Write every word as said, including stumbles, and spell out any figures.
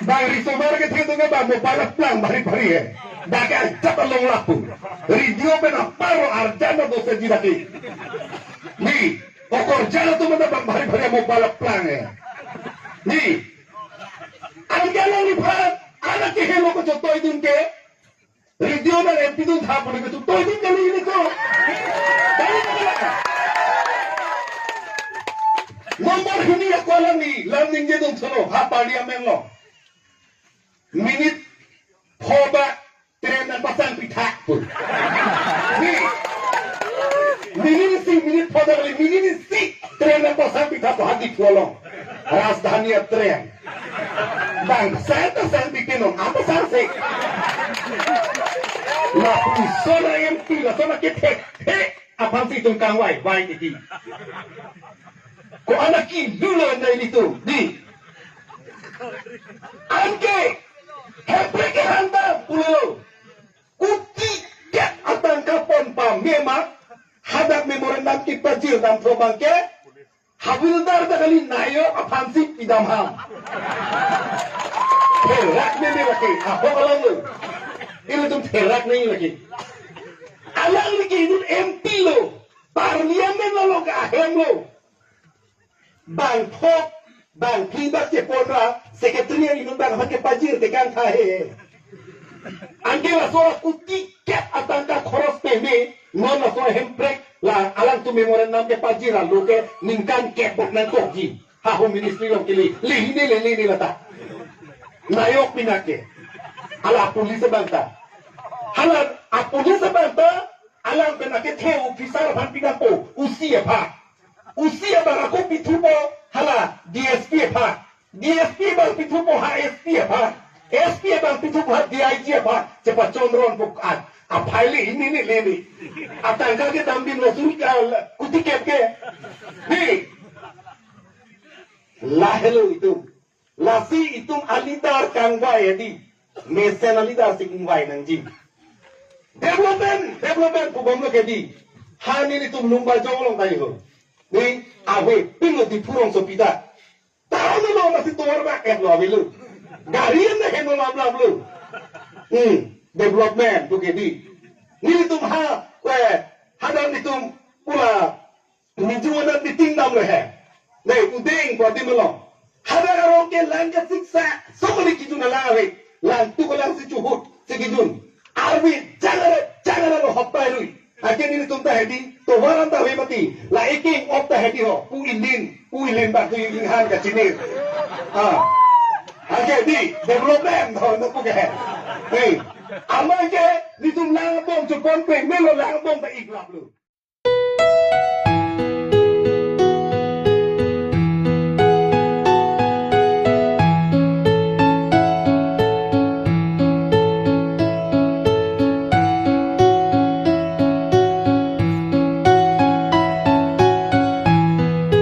Bang risomar kethe atum ke bang mobile aplang bhari bhari he. Dak ke ajat along lapu. Radio pen apar lo arjan na dosa ji dak ke. Ni, okorjan atum mana bang bhari bhari mobile aplang he. Ni, anke alangliphan, anak ke helo ko chotoi dun ke. Radio nang M P dun thap puni ke chotoi dun kali ni ko. Kali ni ko. Number hini ako alangli, lam ningje dun solo, ha parliament lo. Minute pho ba train nangpasang pithak pu. Ni, minute isi, minute pho ba kali, minute isi train nangpasang pithak pu ha Diphu along. Rajdhani a-train. Bang sang ta sang bikin non, apa sang sih? Lapuson a-M P, lason akethek thek aphansi itum kangvai vai titi. Ko-an akilu lo nai nitum, di. Anke, hemprek ke handa pulo. Kuti ket atangka pon pame ma, hadak memorandum kepajir dam throbang ke, havildar ta kali, nayok aphansi pidam ham. Therak meme lake, ahok alam lo. Ilitum therak nai lake. Alangli ke inut M P lo. Parliament lo, lo ke ahem lo. Bang thok, bang phli bak chepon ra, secretary inut bang aphan kepajir tekang tha he. Anke laso kuti ket atangka khoros peme, non laso hemprek la alangtum memorandum kepajir alo ke ningkan kep bak nangkokji. Ha Home Ministry along kili, lehine lelene lata. Nayok pinake. Hala police abang ta. Hala a-police abang ta, alang pen akethe officer aphan pidampo, O C aphan. O C abang ako pithupo, hala D S P aphan. D S P abang pithupo ha S P aphan. S P abang pithupo ha D I G aphan. Chepachonron po an. Aphai lehine lelene. Atangka kedam bin lo suri ka kuti kep ke. Ni. Lahelo itum. Lasi itum a-leader kangvai edi. Mesen a-leader si kangvai nangji. Development, development pu bom lo ke di. Ha nelitum Lumbajong along tangho. Ni ave pinlo Diphu rongsopi ta. Town lo masi tovar ba et lo avelo. Gari an heno lam lam lo. Hmm, development pu ke di. Nelitum ha, eh, hadak nelitum pula Niju anak meeting dam lo he. Nai udeng ko adim lo. Hadak arong ke lang ke siksa. So kali kijun alang ave. Lang tu ko lang si chuhut si kijun. Arvi jangara jangara lo hoppai rui. Ake nelitum ta hedi. Tovar an ta ave mati. La eking op ta hedi ho. Pu ilin. Pu ilin ba tu ilin han kachinir. Ah. Ake di development ho no pu ke he. Hei. Amang ke nelitum lang bom chupon pe melo lang bom ta iklap lo.